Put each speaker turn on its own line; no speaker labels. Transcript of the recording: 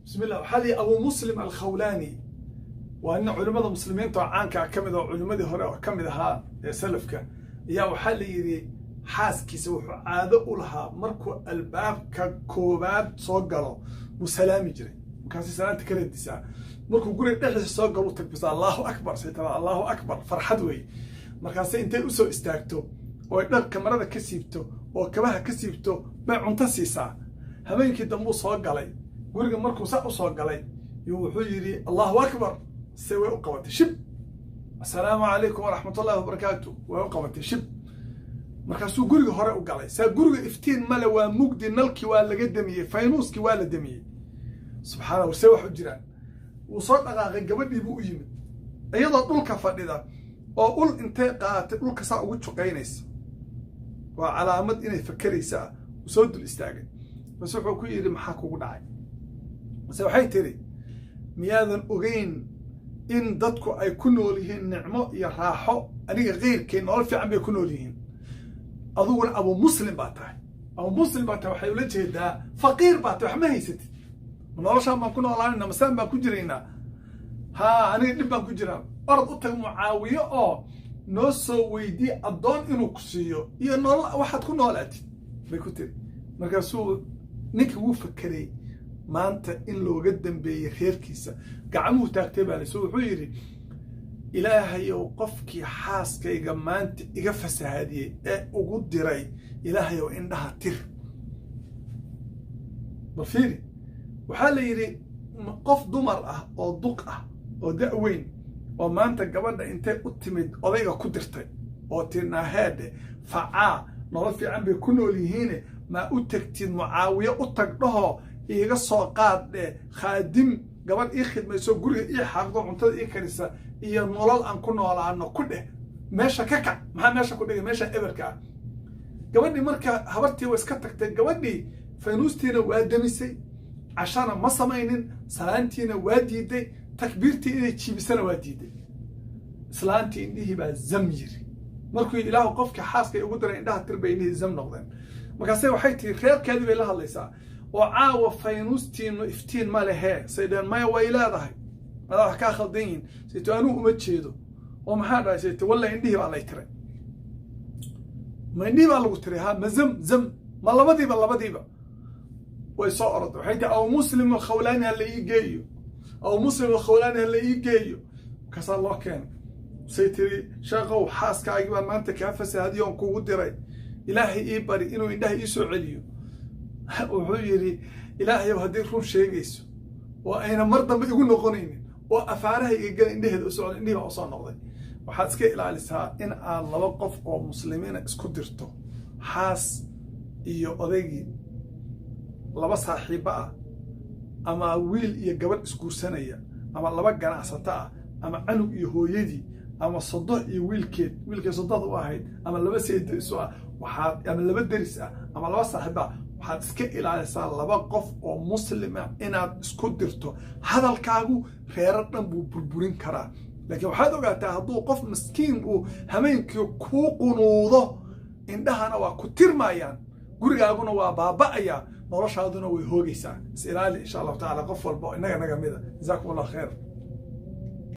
Bismillah. Waxaa lihi Abuu Muslim Alkhawlaani waa nin culimmada muslimiinta oo caankaa ka mid oo culimmadii hore oo ka mid ahaa ee salafka ayaa waxaa la yidhi xaaskiisa wuxuu caado u lahaa markuu albaabka koowaad soo galo buu salaami jiray, markaasay salaanta ka radisaa. Markuu guriga dhexdiisa soo galo u tagbisa Allahu akbar, say tiraa Allahu akbar, farxad weeye. Markaasay intay usoo istaagto oo ay dharka marada ka siibto oo kabaha ka siibto bay cunto siisaa. Habeenkii dambuu soo galay guriga, markuu saa u soo galay yuu wuxuu yidhi Allahu akbar, se way u qabatay shib. Assalaamu calaykum waraxmatullahi wabarakaatu, way u qabatay shib. Markaasuu guriga hore u galay, saa guriga iftiin male, waa mugdi, nalkii waa laga damiyey, faynuuskii waa la damiyey. Subxaana, see wax u jiraan? Wuu soo dhaqaaqay, gabadhii buu u yimid iyadoo dhulka fadhida oo ul intay qaadatay dhulka saa ugu juqaynaysa, waa calaamad inay fakeraysaa. Uu soo dul istaagay, base wuxuu ku yidhi maxaa kugu dhacay? Mase waxay tidhi miyaadan ogeyn in dadku ay ku nool yihiin nicmo iyo raaxo, aniga keyrkay nolol fiican bay ku nool yihiin, adiguna Abuu Muslim baa tahay. Abuu Muslim baa tahay waxay ula jeedaa faqiir baa tahay, wax ma haysatid, noloshaan baan ku noolaanayna, masaan baan ku jiraynaa, haa aniga dhib baan ku jiraa. Orod u tag Mucaawiye oo noo soo weydii addoon inuu ku siiyo iyo nolol waxaad ku noolaatid, bay ku tiri. Markaasuu ninkii wuu fakeray maanta in looga dambeeyey reerkiisa, gacmuhu taagtay baa layso, wuxuu yidhi Ilaahayow qofkii xaaskayga maanta iga fasahaadiyey ee ugu diray, Ilaahayow indhaha tir. Bal fiiri, waxaa la yidhi qof dumar ah oo duq ah oo da'-weyn oo maanta gabadha intay u timid odayga ku dirtay oo tiri naaheedhe facaa nolol fiican bay ku nool yihiine, maa u tagtid Mucaawiye, u tag dhahoo iiga soo qaad dhe khaadim, gabadh ii khidmayso, guriga ii xaaqdo, cuntada ii karisa iyo nolol aan ku noolaano ku dheh. Meesha ka kac, maxaa meesha ku dhigay? Meesha eberka ah. Gabadhii marka habartii waa iska tagtay, gabadhii faynuustiina waa demisay, cashana ma samaynin, salaantiina waa diiday, takbiirtii inay jiibisana waa diiday. Islaantii indhihii baa zam yiri markuu Ilaahu qofkii xaaskay ugu diray indhaha tir bay indhihii zam noqdeen. Markaase waxay tihi reerkeedii bay la hadlaysaa oo caawa faynuustiinu iftiin ma lehee? Say dheheen maya way leedahay, madaa wax kaa khaldan yihin? Sayto anuu uma jeedo. Oo maxaa dhahay? Sayto walla indhihii baa lay tiray. Ma indhihii baa lagu tiray? Ha, ma zam zam ma labadiiba? Labadiiba way soo oroday, waxay tihi Abu Muslim Alkhawlaani ha la ii geeyo, Abu Muslim Alkhawlaani ha la ii geeyo. Markaasaa loo keenay, say tiri sheekow xaaskaagii baan maanta kaa fasahadiyoon kugu diray, Ilaahay ii bari inuu indhaha ii soo celiyo. Wuxuu yidhi Ilaahayow haddii run sheegayso oo ayna mar dambe igu noqonaynin oo afaaraha iga gala indhaheeda u socda, indhihi baa usoo noqday. Waxaad iska ilaalisaa in aad laba qof oo muslimiina isku dirto, xaas iyo odaygii, laba saaxiibo ah ama wiil iyo gabadh isguursanaya ama laba ganacsato ah ama canug iyo hooyadii ama sodoh iyo wiilkeed, wiilkay sodohda u ahayd, ama laba seedo isu ah, waxaad ama laba deris ah ama laba saaxiibo ah. Waxaad iska ilaalisaa laba qof oo muslima inaad isku dirto. Hadalkaagu reero dhan buu burburin karaa, laakiin waxaad ogaataa hadduu qof miskiin uu hameenkii kuu qunuudo, indhahana waa ku tirmayaan, gurigaaguna waa baaba'ayaa, noloshaaduna way hoogaysaa. Is ilaali insha Allahu tacala qof walba innaga naga mida. Jazaakum Allah khayr.